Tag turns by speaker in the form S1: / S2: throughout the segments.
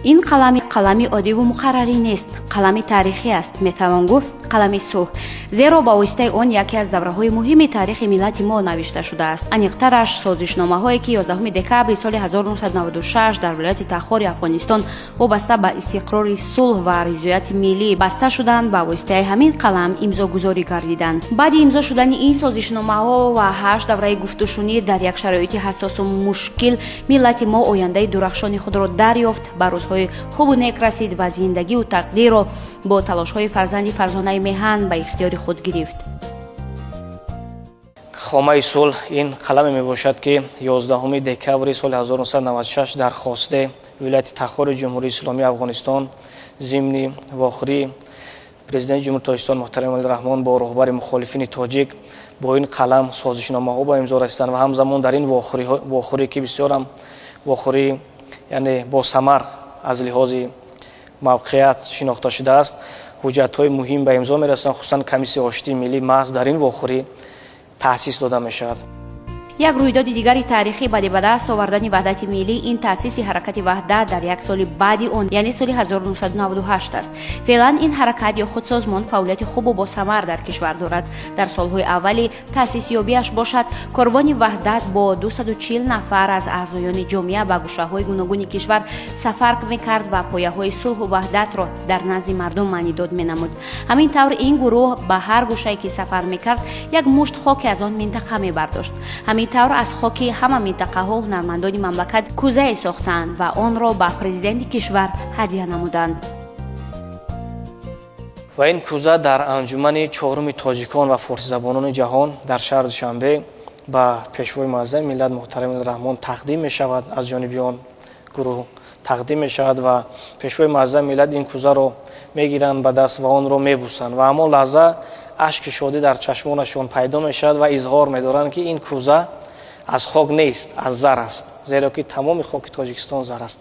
S1: Ин қалами қалами оддиву муқаррарӣ нест, қалами таърихӣ аст, метавон гуфт қалами сулҳ, зеро ба воситаи он яке аз давраҳои муҳими таърихи миллати мо навишта шудааст. Аниқтараш, созишномаҳое ки 11 декабри соли 1996 дар вилояти Тахори Афғонистон вобаста ба истиқрори сулҳ ва ризояти миллӣ баста шуданд, ба воситаи ҳамин қалам имзогузорӣ гардиданд. Баъди имзо шудани ин созишномаҳо ва 8 давраи гуфтушунид дар як шароити ҳассосу мушкил миллати мо ояндаи дурахшони худро дарёфт, ба рӯзҳои хубу нек расид ва зиндагиву тақдирро бо талошҳои фарзанди фарзонаи меҳан ба ихтиёри худ гирифт.
S2: Хомаи сулҳ ин қаламе мебошад, ки 11 декабри соли 1996 дар Хосде, вилояти Тахори Ҷумҳурии Исломии Афғонистон, зимни вохӯрии президенти Ҷумҳурии Тоҷикистон муҳтарам Эмомалӣ Раҳмон бо роҳбари мухолифини тоҷик бо ин қалам созишномаҳо ба имзо расиданд ва ҳамзамон дар ин вохӯрӣ, ки бисёрам вохӯрӣ яъне босамар аз лиҳози мавқеият шинохта шудааст, ҳуҷҷатҳои муҳим ба имзо мерасанд, хусусан комиссияи оштии миллӣ маҳз дар ин вохӯрӣ таъсис дода мешавад.
S1: Як рӯйдоди дигари таърихӣ баъди ба даст овардани ваҳдати миллӣ ин таъсиси ҳаракати Ваҳдат дар як соли баъди он, яъне соли 1998 аст. Феълан ин ҳаракат ё худсозмон фаъолияти хубу босамар дар кишвар дорад. Дар солҳои аввали таъсисёбиаш бошад, корвони Ваҳдат бо 240 нафар аз аъзоёни ҷомеа ба гӯшаҳои гуногуни кишвар сафар мекард ва пояҳои сулҳу ваҳдатро дар назди мардум маънидод менамуд. Ҳамин тавр ин гурӯҳ ба ҳар гӯшае ки сафар мекард, як мушт хоке аз он минтақа мебардошт. Ҳамин тавр аз хоки ҳама минтақаҳо ҳунармандони мамлакат кӯзае сохтанд ва онро ба президенти кишвар ҳадя намуданд.
S2: Ва ин кӯза дар анҷумани чоруми тоҷикон ва форсизабонони ҷаҳон дар шаҳри Душанбе ба пешвои муаззами миллат муҳтарам Раҳмон тақдим мешавад, аз ҷониби он гурӯҳ тақдим мешавад ва пешвои муаззами миллат ин кӯзаро мегиранд ба даст ва онро мебусанд ва ҳамон лаҳза ашки шодӣ дар чашмонашон пайдо мешавад ва изҳор медоранд, ки ин кӯза аз хок нест, аз зар аст, зеро ки тамоми хоки Тоҷикистон зар аст.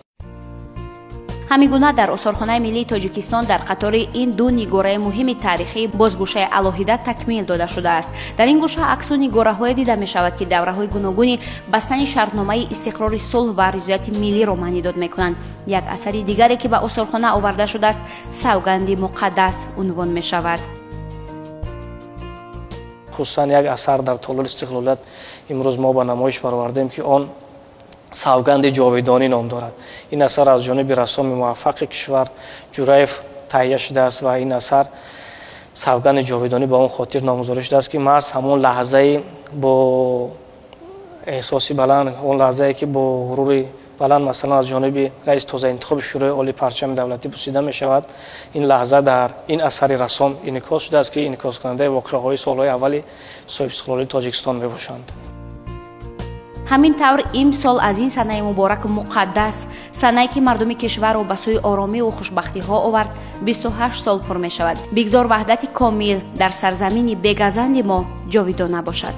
S1: Ҳамин гуна дар Осорхонаи миллии Тоҷикистон дар қатори ин ду нигораи муҳими таърихӣ боз гӯшаи алоҳида такмил дода шудааст. Дар ин гӯша аксу нигораҳое дида мешавад, ки давраҳои гуногуни бастани шартномаи истиқрори сулҳ ва ризояти миллиро маънидод мекунанд. Як асари дигаре, ки ба осорхона оварда шудааст, Савганди муқаддас унвон мешавад.
S2: Хусусан як асар дар толори истиқлолият имрӯз мо ба намоиш баровардем, ки он Савганди ҷовидонӣ ном дорад. Ин асар аз ҷониби рассоми муваффақи кишвар Ҷураев таҳия шудааст ва ин асар Савганди ҷовидонӣ ба он хотир номгузорӣ шудааст, ки маҳз ҳамон лаҳзаи бо эҳсоси баланд, он лаҳзае ки бо ғурури баланд масалан аз ҷониби раиси тозаинтихоби Шӯрои Олии парчами давлатӣ бусида мешавад, ин лаҳза дар ин асари рассом инъикос шудааст, ки инъикоскунандаи воқеаҳои солҳои аввали соҳибистиқлолии Тоҷикистон мебошанд.
S1: Ҳамин тавр имсол аз ин санаи мубораку муқаддас, санае ки мардуми кишварро ба сӯи оромиву хушбахтиҳо овард, 28 сол пур мешавад. Бигзор ваҳдати комил дар сарзамини бегазанди мо ҷовидона бошад.